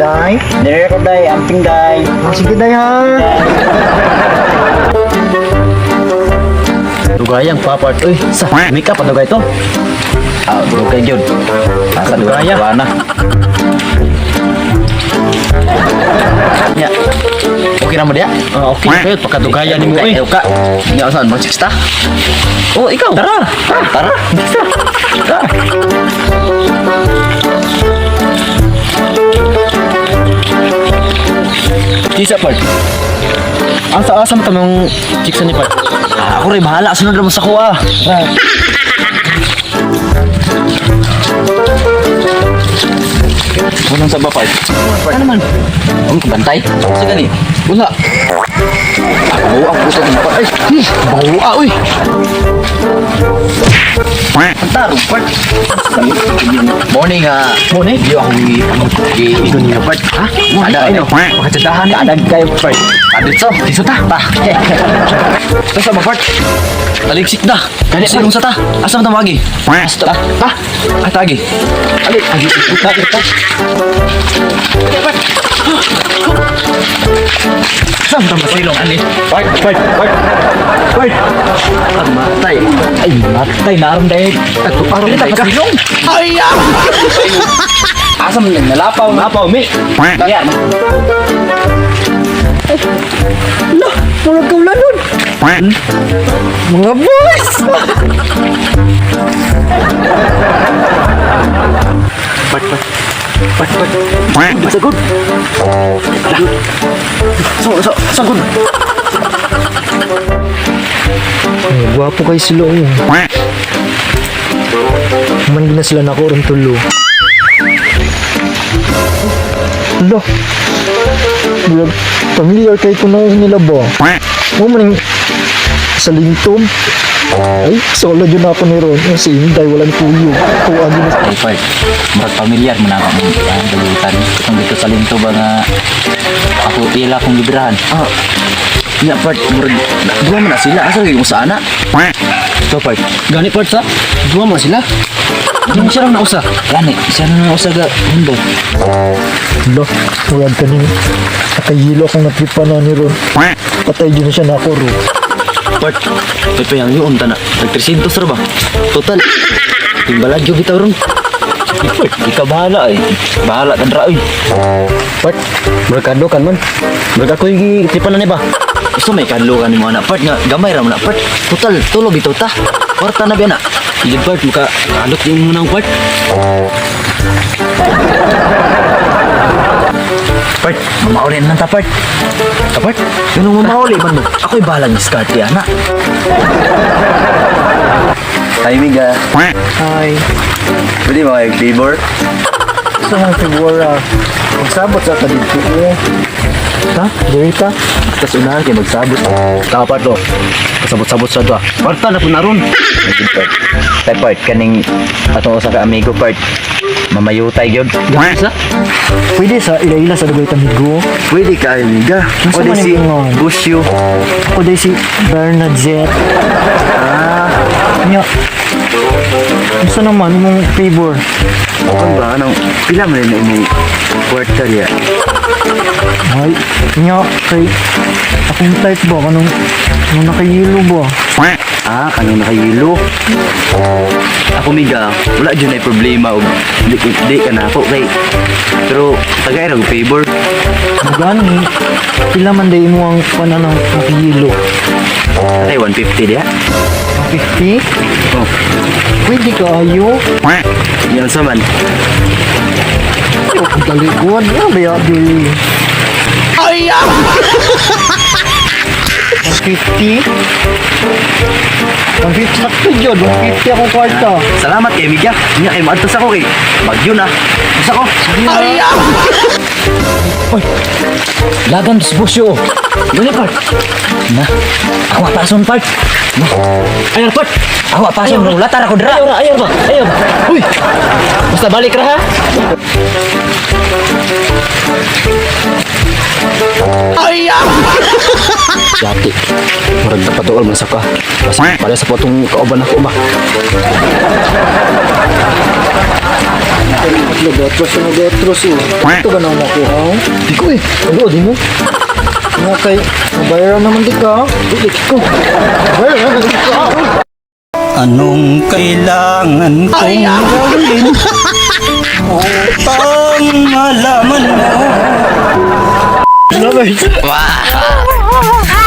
Day. Dire ko, day, amping, day. Oh, sige, day, ha. Dugayang pa part uy. Sa makeup pa dugay to. Ah, dugay gyud. Asa Dugaya. dugay na. Nya. Okay na mo diya? Ah, okay kayo pagkadugaya nimo uy. Ka. Nya saan mo chicks ta? Oh, ikaw. Tara. Tara. Tara. Kisa part. Asa asa mo tamang chicks ni part? Ah, ako rin bahala sunod ra mo sa kuha. Tara. Unang sa ba part? Ano man? Ang kabantay? Sa gani? Wala. Ako ang puso ng part. Ay, bawa uy. Ang tarong part. Morning ah. Morning. Yo ako gi Ito niya part. Ha? Ada ano? Pagkatsadahan ni. Adag kayo part. Adito. Dito ta. Ta. Sa ba part? Taligsik na. Kani Silong sa ta. Asa man tamagi? Asa ta? Ta. Ah, tagi. Ali, agi ta ta. Sa man tama silong ani? Part, part, part. Part. Ang matay. Ay, matay na aron dahil. Ato aron Dili ta tay ka. pasilong. Ay! Asa man nalapaw? Apaw mi. Yan. Lah, murag kaulanon. Mga boys! Part part. Part part. Sagod. So so sagod. Ay, gwapo kay sila oh. Man na sila nako ron tulo. Ala. Murag familiar kay ko na nila ba? Mo man yung sa lintom. Ay, solo yun ako ni Ron. Yung si Inday, walang tuyo. Kuha yun na. Ay, part. Murag pamilyar mo na ako ng galutan. Itong dito sa linto ba nga ako ila kong librahan. Ah. Nya part murag duha man na sila. Asa gyud mo sa ana? So, part. Gani part sa? Duha man sila. Yung siya lang nausa. Gani, siya na nausa ga mundo. Ala, murag ka ning nakahilo akong natripa na ni Ron. Patay yun na siya na ako, Ron. Part, may payang yun ta na. Nag 300 ra ba? Total. Timbalag yung bitaw ron. Part, ikaw bahala ay. Bahala kan ra oy. Part, murag kadlo kan man. Murag ako yung tripan na ni ba? Gusto may kadlo ka ni mo anak part nga gamay ra mo na part. Total tulo bitaw ta. Kwarta na biya na. Hindi part, maka kalot yung munang part. Part, mamauli na lang ta part. Ta part, Yun ang mamauli man mo. Ako'y bahala ni diskarte ana. Hi, Miga. Hi. Pwede mo kay favor? Gusto mong figura. Magsabot sa ka dito. Eh. Ha? Diri ta? Tapos unahan kay magsabot. Taka part to. Kasabot-sabot sa to. Kwarta na po na ron. Part. Tay part kaning atong usa ka amigo part. Mamayutay gyud. Gani sa? Pwede sa ila-ila sa dugay tamigo. Pwede ka, Miga. Nasa Pwede man si yung mga- Busyo. Ako dahil si Bernadette. Ah, Nya. Gusto naman imong favor. ano ba? Anong, pila man rin imong kwarta niya? Ay, nya kay akong type ba kanong nung nakahilo ba? Ah, kanong nakayilo. Ako miga, wala dyan ay problema og di, di ka na ako kay pero tagay ra og favor. Gani, pila man day mo ang panan ng nakahilo? Ay 150 diha. 50? Oh, Pwede ka ayo. yan sa man. Ay, ang talikod. Ano ba yan, di? Ay! 150? 150 sakto yun. 150 akong kwarta. Salamat kay miga. Nya kay maadto sa ko kay bagyo na. Gusto ko. Ay! Oy. Lagan sa busyo. Gani part. Na. Ako apason part. Na. Ayar part. Ako apason no latar ako dira. Ayaw ra, ayaw ba? Ayaw ba? Uy. Basta balik ra ha. Ay! Yati. Murag napaduol man sa ka. Basta pare sa potong kauban ako ba. Gatros na gatros eh. Ito ba na makuha? Di ko eh. Ano, di mo? Nga kay, mabayaran naman di ka. Di ko. Mabayaran naman di ka. Anong kailangan kong gawin upang malaman mo? Wah.